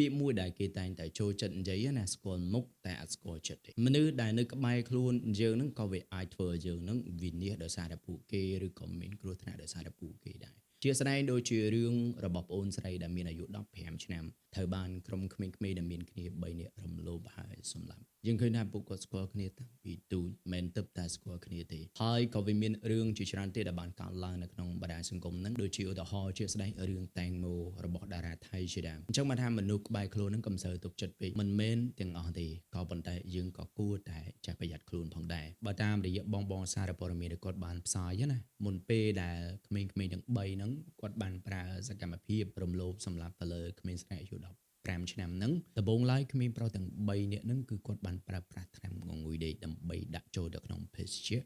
ពាក្យមួយដែលគេតែងតែចូលចិត្តនិយាយណាស្គាល់មុខតែអត់ស្គាល់ចិត្តទេមនុស្សដែលនៅក្បែរខ្លួនយើងហ្នឹងក៏វាអាចធ្វើឲ្យយើងហ្នឹងវិនាសដោយសារតែពួកគេឬក៏មានគ្រោះថ្នាក់ដោយសារតែពួកគេដែរជាស្ដែងដូចជារឿងរបស់ប្អូនស្រីដែលមានអាយុ15ឆ្នាំត្រូវបានក្រុមក្មេងៗដែលមានគ្នា3នាក់រំលោភហើយសម្លាប់យើងឃើញថាពួកគាត់ស្គាល់គ្នាតាំងពីទូចមិនទើបតែស្គាល់គ្នាទេហើយក៏វាមានរឿងជាច្រើនទៀតដែលបានកើតឡើងនៅក្នុងបណ្ដាញសង្គមហ្នឹងដូចជាឧទាហរណ៍ជាស្ដែងរឿងតែងម៉ូរបស់តារាថៃជាដើមអញ្ចឹងមកថាមនុស្សក្បែរខ្លួនហ្នឹងកុំសូវទុកចិត្តពេកមិនមែនទាំងអស់ទេក៏ប៉ុន្តែយើងក៏គួរតែចេះប្រយ័ត្នខ្លួនផងដែរបើតាមរយៈបងបងសារព័ត៌មានដែលគាត់បានផ្សាយណាមុនពេលដែលក្មេងៗទាំង3ហ្នឹងគាត់បានប្រើសកម្មភាពរំលោភសម្លាប់ទៅលើក្មេងស្រីអាយុ15ឆ្នាំហ្នឹងដំបូងឡើយក្មេងប្រុសទាំង3នាក់ហ្នឹងគឺគាត់បានប្រើប្រាស់ថ្នាំងងុយដេកដើម្បីដាក់ចូលទៅក្នុងភេសជ្ជៈ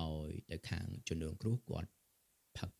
ឲ្យទៅខាងជនរងគ្រោះគាត់ផឹក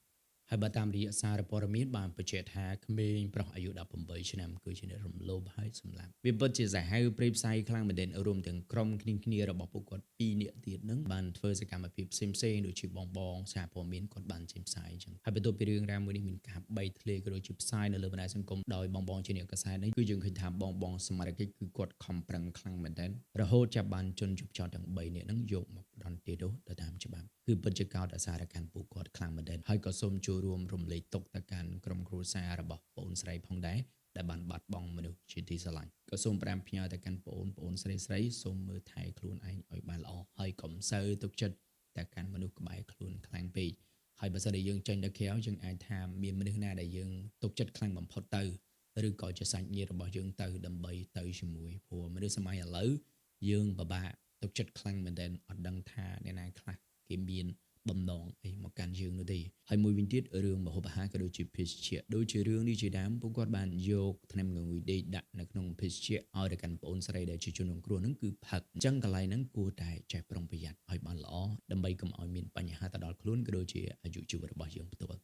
ហើយបើតាមរយៈសារព័ត៌មានបានបញ្ជាក់ថាក្មេងប្រុសអាយុ18ឆ្នាំគឺជាអ្នករំលោភហើយសម្លាប់វាពិតជាសាហាវព្រៃផ្សៃខ្លាំងមែនទែនរួមទាំងក្រុមគ្នាគ្នារបស់ពួកគាត់2នាក់ទៀតហ្នឹងបានធ្វើសកម្មភាពផ្សេងៗដូចជាបងបងសារព័ត៌មានគាត់បានចេញផ្សាយអញ្ចឹងហើយបន្ទាប់ពីរឿងរ៉ាវមួយនេះមានការបែកធ្លាយក៏ដូចជាផ្សាយនៅលើបណ្ដាញសង្គមដោយបងបងជាអ្នកកាសែតនេះគឺយើងឃើញថាបងបងសមត្ថកិច្ចគឺគាត់ខំប្រឹងខ្លាំងមែនទែនរហូតចាប់បានជនជាប់ចោទទាំង3នាក់ហ្នឹងយកមកផ្ដន្ទាទោសទៅតាមច្បាប់គឺពិតជាកោតអាសារកាន់ពួកគាត់ខ្លាំងមែនទែនហើយក៏សូមចូលរួមរំលែកទុក្ខទៅកាន់ក្រុមគ្រួសាររបស់ប្អូនស្រីផងដែរដែលបានបាត់បង់មនុស្សជាទីស្រឡាញ់ក៏សូមផ្ដាំផ្ញើទៅកាន់ប្អូនប្អូនស្រីស្រីសូមមើលថែខ្លួនឯងឲ្យបានល្អហើយកុំសូវទុកចិត្តតែកាន់មនុស្សក្បែរខ្លួនខ្លាំងពេកហើយបើសិនជាយើងចេញទៅក្រៅយើងអាចថាមានមនុស្សណាដែលយើងទុកចិត្តខ្លាំងបំផុតទៅឬក៏ជាសាច់ញាតិរបស់យើងទៅដើម្បីទៅជាមួយព្រោះមនុស្សសម័យឥឡូវយើងពិបាកទុកចិត្តខ្លាំងមែនទែនអត់ដឹងថាអ្នកណាខ្លះគេមានបំណងអីមកកាន់យើងនោះទេហើយមួយវិញទៀតរឿងម្ហូបអាហារក៏ដូចជាភេសជ្ជៈដូចជារឿងនេះជាដើមពួកគាត់បានយកថ្នាំងងុយដេកដាក់នៅក្នុងភេសជ្ជៈឲ្យទៅកាន់ប្អូនស្រីដែលជាជនរងគ្រោះហ្នឹងគឺផឹកអញ្ចឹងកន្លែងហ្នឹងគួរតែចេះប្រុងប្រយ័ត្នឲ្យបានល្អដើម្បីកុំឲ្យមានបញ្ហាទៅដល់ខ្លួនក៏ដូចជាអាយុជីវិតរបស់យើងផ្ទាល់។